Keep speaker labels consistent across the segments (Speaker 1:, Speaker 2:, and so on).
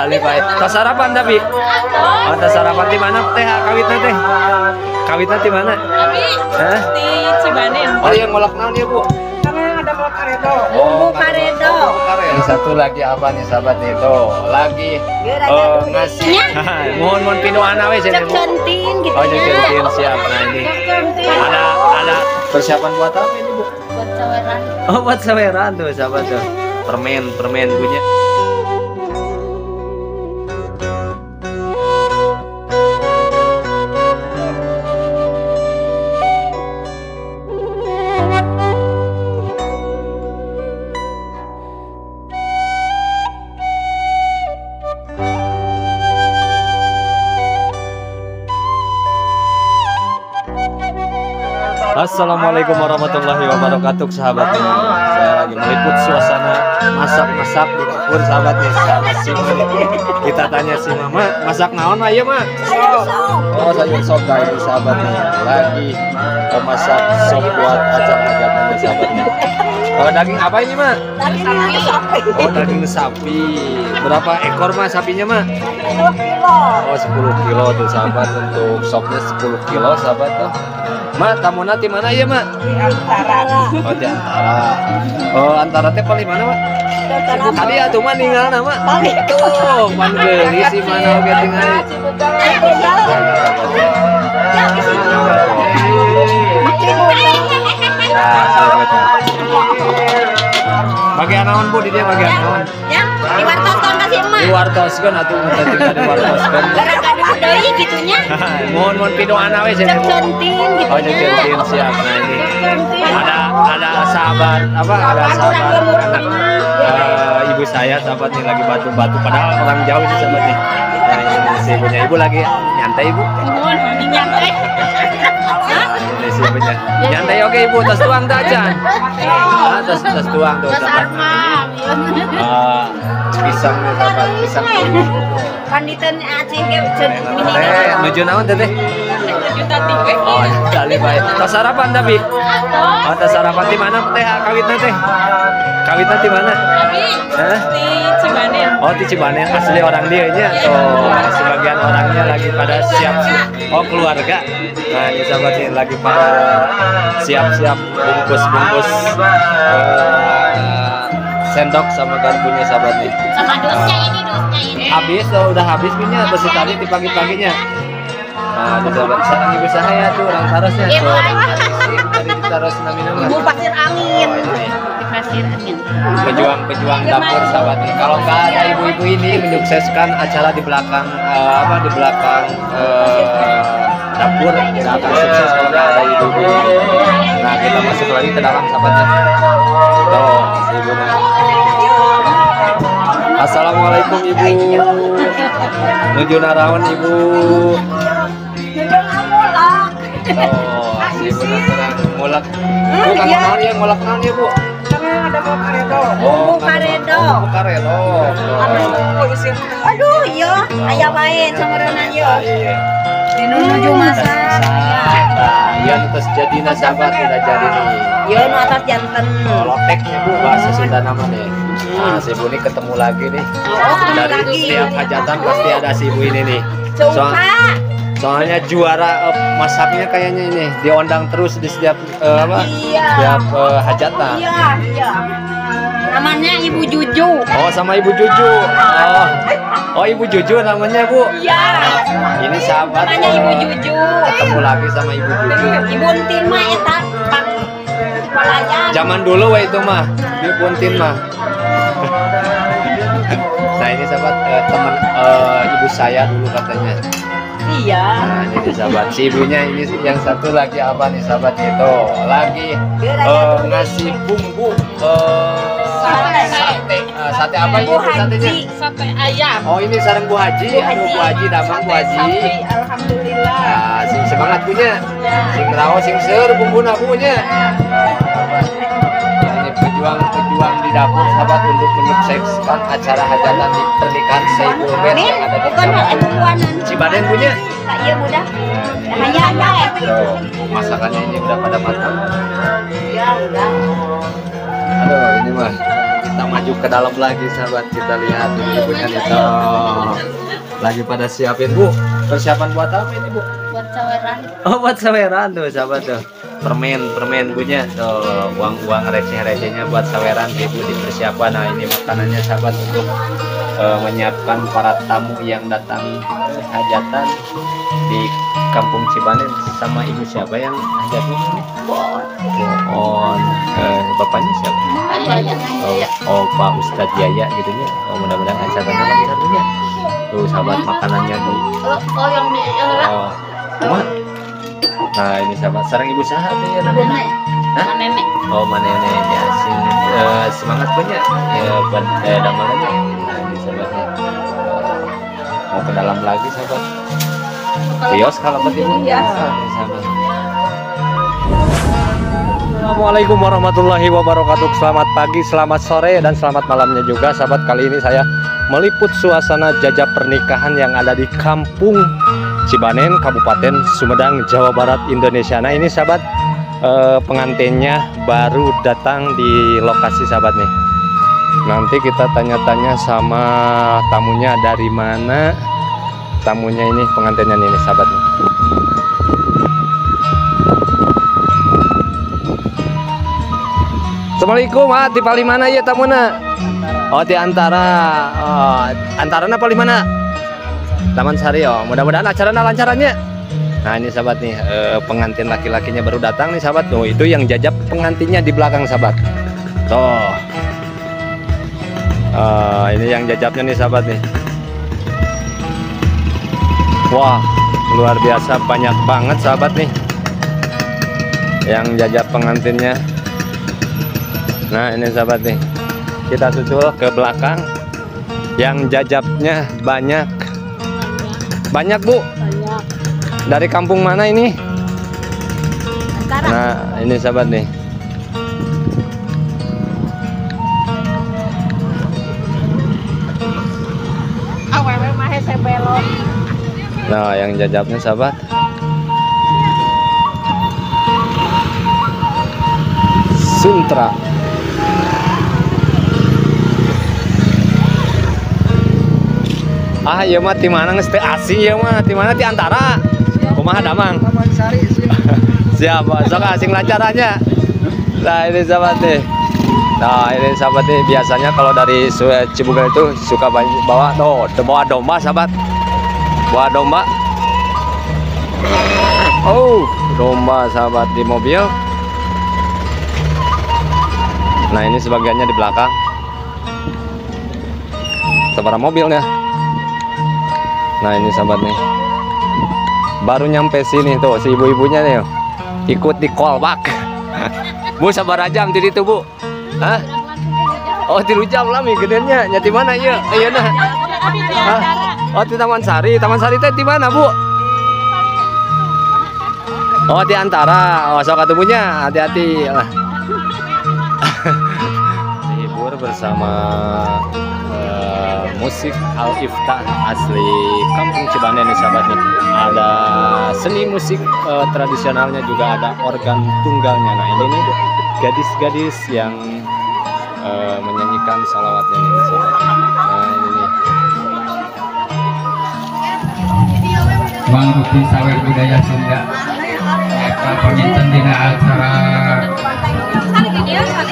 Speaker 1: Tali bae. Tos sarapan tapi. Oh, tos sarapan di mana teh kawitna teh? Kawitna di mana?
Speaker 2: Abi.
Speaker 1: Hah?
Speaker 2: Di Cibanen.
Speaker 1: Oh, yang ngolak naon ya, Bu?
Speaker 3: Karena ada ngolak karedo.
Speaker 1: Oh,
Speaker 3: bumbu karedo.
Speaker 1: Yang satu lagi apa nih sahabat nih tuh? Lagi ngasih. Mohon pinuana we cenah.
Speaker 3: Cek gitu.
Speaker 1: Oh, cek siap. Nah, ini. Ada persiapan buat apa ini, Bu?
Speaker 2: Buat saweran.
Speaker 1: Oh, buat saweran tuh sahabat tuh. Permen punya. Assalamualaikum warahmatullahi wabarakatuh sahabat nih. Saya lagi meliput suasana masak-masak di dapur sahabat nih sama si Mama. Kita tanya si Mama, masak naon mah ieu mah? Oh, sayur sop dah ini sahabat nih. Lagi masak sop buat acara hajatan nih sahabat nih. Oh, daging apa ini mah?
Speaker 3: Daging sapi.
Speaker 1: Oh, daging sapi. Berapa ekor mah sapinya mah?
Speaker 3: 10 kilo.
Speaker 1: Oh, 10 kilo tuh sahabat, untuk sopnya 10 kilo sahabat tuh. Ma, tamuna di mana ya, Ma?
Speaker 3: Di Antara.
Speaker 1: Oh, di Antara. Oh, Antara teh paling mana, Ma? Tadi atuh mah ninggalna, Ma. Tuh, pan geulis si mana oge tingali. Nah, sahabatnya. Bagian naon, Bu, di dia bagian naon?
Speaker 3: Ya, diwartoskeun ka si emak.
Speaker 1: Diwartoskeun atuh mun teh diwartoskeun.
Speaker 3: Deui gitunya.
Speaker 1: Mohon pinuana we cenah.
Speaker 3: Cek centin gitu.
Speaker 1: Oh, cek centin siap. Nah, ini. Ada sahabat apa? Ada sahabat anak ibu saya sahabat nih lagi batu-batu padahal orang jauh sih sahabat nih. Nah, ini si ibunya. Ibu lagi nyantai, Ibu.
Speaker 2: Mohon nyantai.
Speaker 1: Ini si ibunya. Nyantai oke, Ibu, tos tuang teh acan. Ah, tos tuang tuh sahabat. Pisang nih sahabat, pisang.
Speaker 3: Panditen aceh ge
Speaker 1: teh nuju naon teh?
Speaker 2: Nuju tadi we.
Speaker 1: Oh, tali bae. Tos sarapan tapi. Oh, tos sarapan di mana teh kawitna teh? Kawitna di mana?
Speaker 2: Abi.
Speaker 1: Hah?
Speaker 2: Di Cibanen.
Speaker 1: Oh, di Cibanen asli orang dieu nya. Tuh, sebagian orangnya lagi pada siap-siap. Oh, keluarga. Nah, ini sahabat nih lagi pada siap-siap bungkus-bungkus sendok sama garpunya sahabat nih.
Speaker 2: Sama dosnya ini, dosnya ini.
Speaker 1: Habis, oh, udah habis punya terus tadi di pagi-paginya. Nah, itu sahabat sarang ibu saya tuh orang Tarosnya tuh. Dari Taros nami-nami.
Speaker 3: Ibu Pasir Angin.
Speaker 1: Oh, ini.
Speaker 2: Pasir Angin.
Speaker 1: Pejuang-pejuang dapur sahabat nih. Kalau nggak ada ibu-ibu ini menyukseskan acara di belakang apa di belakang dapur nggak akan sukses kalau nggak ada ibu-ibu ini. Nah, kita masuk lagi ke dalam sahabatnya. Tuh, si ibu. Assalamualaikum Ibu. Nuju naraon Ibu.
Speaker 3: Nuju ngulak.
Speaker 1: Oh, si Ibu ngulak. Bu, kanggo naon ya ngulak naon ya, Bu?
Speaker 3: Karena ada bumbu karedo. Bumbu karedo.
Speaker 1: Bumbu karedo.
Speaker 3: Aduh, iya, aya wae samereunna ieu. Nuju masak.
Speaker 1: Iya, terus jadina sahabat udah jadi nih.
Speaker 3: Iya, nu atas janten.
Speaker 1: Loteknya Bu, bahasa Sunda nama nih. Nah, si Ibu ini ketemu lagi nih.
Speaker 3: Oh,
Speaker 1: dari
Speaker 3: lagi.
Speaker 1: Setiap hajatan pasti ada si Ibu ini nih. Soalnya juara masaknya kayaknya ini diundang terus di setiap apa?
Speaker 3: Iya.
Speaker 1: Setiap hajatan.
Speaker 3: Iya, iya. Namanya Ibu Juju.
Speaker 1: Oh, sama Ibu Juju. Oh. Oh, Ibu Juju namanya, Bu.
Speaker 3: Iya.
Speaker 1: Ini sahabat.
Speaker 3: Namanya Ibu Juju.
Speaker 1: Ketemu lagi sama Ibu Juju.
Speaker 3: Ibu Entin mah eta pelayan.
Speaker 1: Zaman dulu we itu mah, Ibu Entin mah. Nah, ini sahabat teman ibu saya dulu katanya.
Speaker 3: Iya.
Speaker 1: Nah, ini sahabat si ibunya ini yang satu lagi apa nih sahabat itu lagi ngasih bumbu sate. Sate apa ini Bu satenya?
Speaker 2: Sate ayam.
Speaker 1: Oh, ini sareng Bu Haji. Aduh, Bu Haji damang Bu Haji.
Speaker 3: Sapi, alhamdulillah.
Speaker 1: Nah, sing semangat punya. Sing raos sing seur bumbuna punya. Ini pejuang-pejuang di dapur sahabat untuk menyukseskan acara hajatan di pernikahan Saiful Ben yang ada di Cibanen punya.
Speaker 3: Iya, udah. Hanya
Speaker 1: tuh, masakannya ini udah pada matang.
Speaker 3: Iya, udah.
Speaker 1: Aduh, ini mah kita maju ke dalam lagi sahabat, kita lihat ini ibunya nih. Lagi pada siapin, Bu. Persiapan buat apa ini, Bu?
Speaker 2: Buat saweran.
Speaker 1: Oh, buat saweran tuh, sahabat tuh. Permen punya tuh, uang-uang receh-recehnya buat saweran Ibu dipersiapkan. Nah, ini makanannya sahabat untuk menyiapkan para tamu yang datang hajatan di Kampung Cibanen. Sama ibu siapa yang hajatnya ini? Boon. Bapaknya siapa? Oh, Pak Ustadz Yaya gitu ya. Oh, mudah-mudahan acaranya lancar ya. Tuh sahabat makanannya di.
Speaker 2: Oh, yang di.
Speaker 1: Oh. Nah, ini sahabat sareng ibu saha teh ya namanya? Hah?
Speaker 2: Manene.
Speaker 1: Oh, manene ya. Sing semangat punya ya buat damelannya. Nah, ini sahabatnya. Mau ke dalam lagi sahabat. Kios kalau penting ya. Sahabat. Assalamualaikum warahmatullahi wabarakatuh. Selamat pagi, selamat sore, dan selamat malamnya juga sahabat. Kali ini saya meliput suasana jajab pernikahan yang ada di Kampung Cibanen, Kabupaten Sumedang, Jawa Barat, Indonesia. Nah ini sahabat, pengantinnya baru datang di lokasi sahabat nih. Nanti kita tanya-tanya sama tamunya dari mana tamunya ini, pengantinnya nih sahabat nih. Assalamualaikum, di paling mana ya tamuna? Oh, di antara. Oh, antarana paling mana? Taman Sari. Oh, mudah-mudahan acaranya lancarannya. Nah, ini sahabat nih, pengantin laki-lakinya baru datang nih sahabat. Tuh, itu yang jajab pengantinnya di belakang sahabat. Tuh. Ini yang jajabnya nih sahabat nih. Wah, luar biasa banyak banget sahabat nih yang jajab pengantinnya. Nah, ini sahabat nih. Kita susul ke belakang. Yang jajabnya banyak. Banyak, Bu.
Speaker 2: Banyak.
Speaker 1: Dari kampung mana ini?
Speaker 2: Antara.
Speaker 1: Nah, ini sahabat nih. Nah, yang jajabnya sahabat. Suntra. Ah, ieu mah ti mana geus teu asing ieu mah, ti mana ti antara. Kumaha damang?
Speaker 4: Taman Sari.
Speaker 1: Siap, sok asing lancarannya. Nah, ini sahabat nih. Nah, ini sahabat nih, biasanya kalau dari Cibugel itu suka bawa tuh, bawa domba sahabat. Bawa domba. Oh, domba sahabat di mobil. Nah, ini sebagiannya di belakang. Sebarang mobilnya. Nah, ini sahabat nih. Baru nyampe sini tuh si ibu-ibunya nih. Ikut di callback. Bu, sabar aja di situ, Bu. Hah? Oh, 3 jam lami gedenya. Nya di mana ieu? Ieu nah. Hah? Oh, di Taman Sari. Taman Sari teh di mana, Bu? Oh, di antara. Oh, sok atuh punya. Hati-hati lah. Dihibur bersama musik Al-Iftah asli Kampung Cibanen nih sahabat nih. Ada seni musik tradisionalnya, juga ada organ tunggalnya. Nah, ini nih gadis-gadis yang menyanyikan salawatnya nih sahabat. Nah, ini nih.
Speaker 5: Mangrupi sawer budaya Sunda. Eta panginten dina acara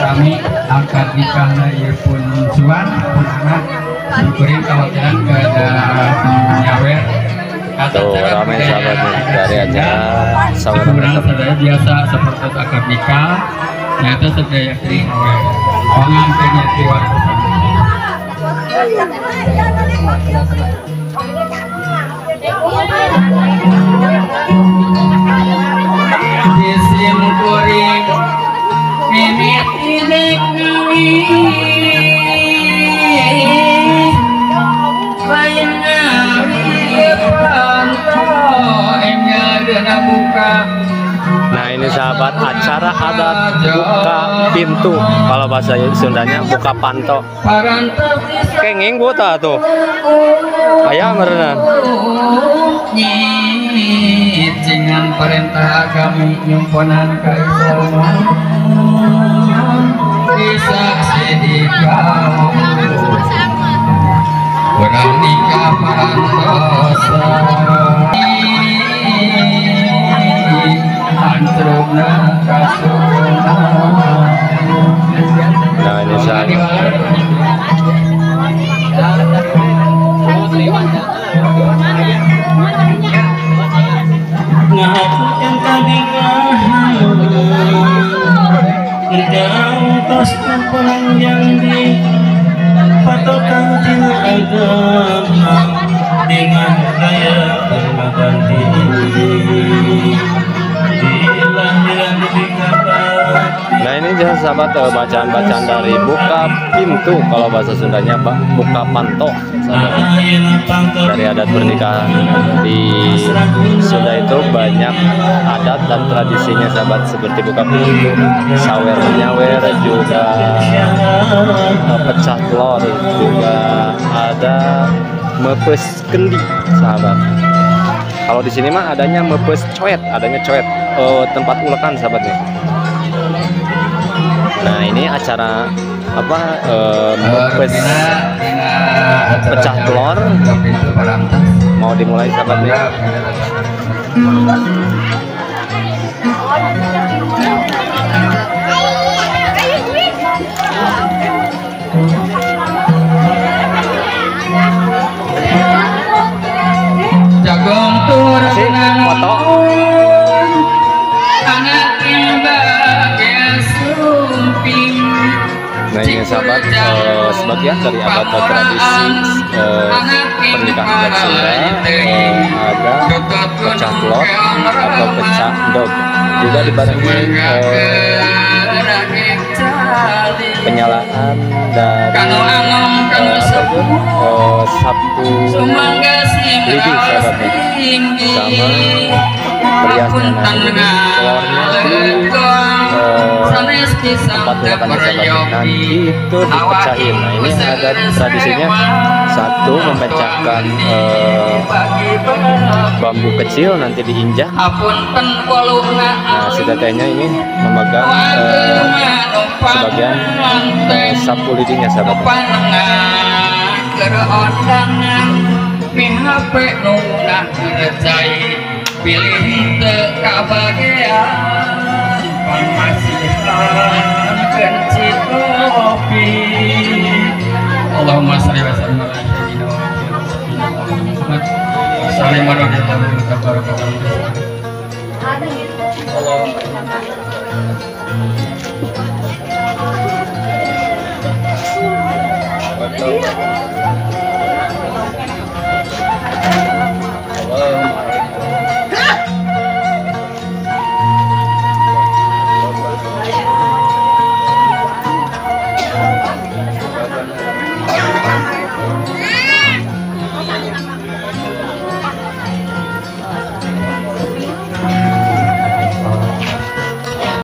Speaker 5: kami akad nikahna ieu pun cuan pun anak. Syukurin kawakilan ke nyawer.
Speaker 1: Tuh, ramai sahabat nih dari acara sawer.
Speaker 5: Sadaya biasa seperti akad nikah, nyata sedaya kering nyawer. Pengantinnya tiwar Disim kuring mimit inek
Speaker 1: Nah, ini sahabat acara adat buka pintu, kalau bahasa Sundanya buka panto. Kenging buta tuh. Aya meureunan.
Speaker 5: Cingan perintah kami nyumponan ka Islam. Disaksi di kau. Urang nikah.
Speaker 1: Nah ini saya. Nah ini jelas sahabat, bacaan-bacaan dari buka pintu, kalau bahasa Sundanya buka panto, sahabat. Dari adat pernikahan di Sunda itu banyak adat dan tradisinya sahabat, seperti buka pintu, sawer menyawer, juga pecah telur, juga ada mepes kendi sahabat. Kalau di sini mah adanya mepes coet, adanya coet, tempat ulekan sahabat nih. Nah ini acara apa, mepes pecah telur mau dimulai sahabat nih. Foto. Nah ini sahabat, sebagian dari adat tradisi pernikahan adat Sunda, ada pecah telur atau pecah endog, juga dibarengi penyalaan dari sapu lidi sahabat nih, sama periasnya. Nah ini telurnya di tempat ulekannya sahabat, nanti itu dipecahin. Nah ini ada tradisinya, satu memecahkan bambu kecil nanti diinjak. Nah si tetehnya ini memegang sebagian sapu lidinya sahabat.
Speaker 5: Allahumma sholli wa sallim ala sayyidina Muhammad. Allahumma.